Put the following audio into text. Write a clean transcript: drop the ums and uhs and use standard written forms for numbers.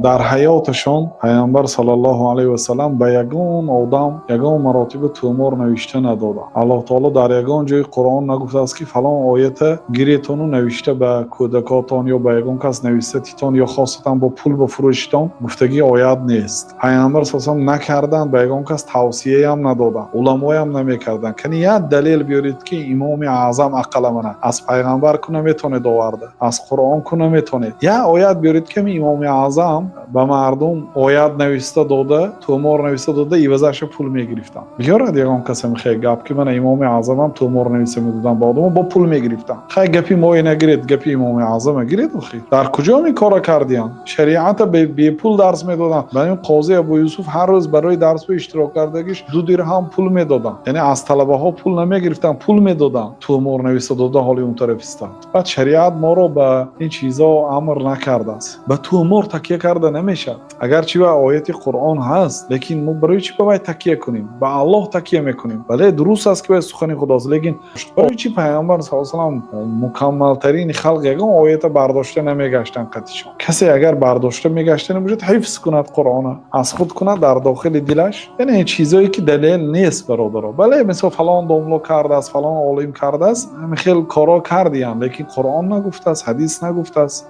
Дар ҳаёташон Паёмбар саллаллоҳу алайҳи васаллам ба ягон одам ягон маротиба тӯмор навишта надоданд. Аллоҳ таоло дар ягон ҷои Қуръон нагуфтааст, ки фалон оята гиретону навишта ба кӯдакотон ё ба ягон кас нависта титон ё хосатан бо пул ба фурӯшитон гуфтагӣ оят нест. Паёмбар са салам накарданд, ба ягон кас тавсияам надоданд, уламоям намекарданд. Кани як далел биёред, ки Имоми Аъзам ақала мана аз Пайғамбар ку наметонед оварда, аз Қуръон ку наметонед, як оят биёред, ки Имоми Аъзам ба мардум оят нависта дода, тӯмор нависта дода, ивазаша пул мегирифтанд. Биёрад ягон кас ҳамихел гап, ки мана Имоми Аъзамам тӯмор нависта медоданд ба одамо, бо пул мегирифтанд. Хай, гапи мое нагиред, гапи Имоми Аъзама гиред. Охи, дар куҷо ин кора кардиянд? Шариата бепул дарс медоданд. Ба ин Қози Абу Юсуф ҳар рӯз барои дарсҳо иштирок кардагиш 2 дирҳам пул медоданд, яъне аз талабаҳо пул намегирифтанд, пул медоданд. Тӯмор нависта дода, ҳоли он тараф истанд. Баъд шариат моро ба ин чизо амр накардааст. Ба тӯмор такя карда намешавад. Агарчи ва ояти Қуръон ҳаст, лекин мо барои чӣ ба вай такя кунем? Ба Аллоҳ такя мекунем. Бале, дуруст аст, ки вай сухани Худост, лекин барои чӣ Пайғамбар са салам, мукаммалтарини халқ, ягон оята бардошта намегаштанд қатишон? Касе агар бардошта мегашта набошад, ҳифз кунад Қуръона, аз худ кунад дар дохили дилаш. Яъне чизое ки далел нест, бародаро. Бале, мисол, фалон домло кардааст, фалон олим кардааст, ҳамин хел корҳо кардиянд, лекин Қуръон нагуфтааст, ҳадис нагуфтааст.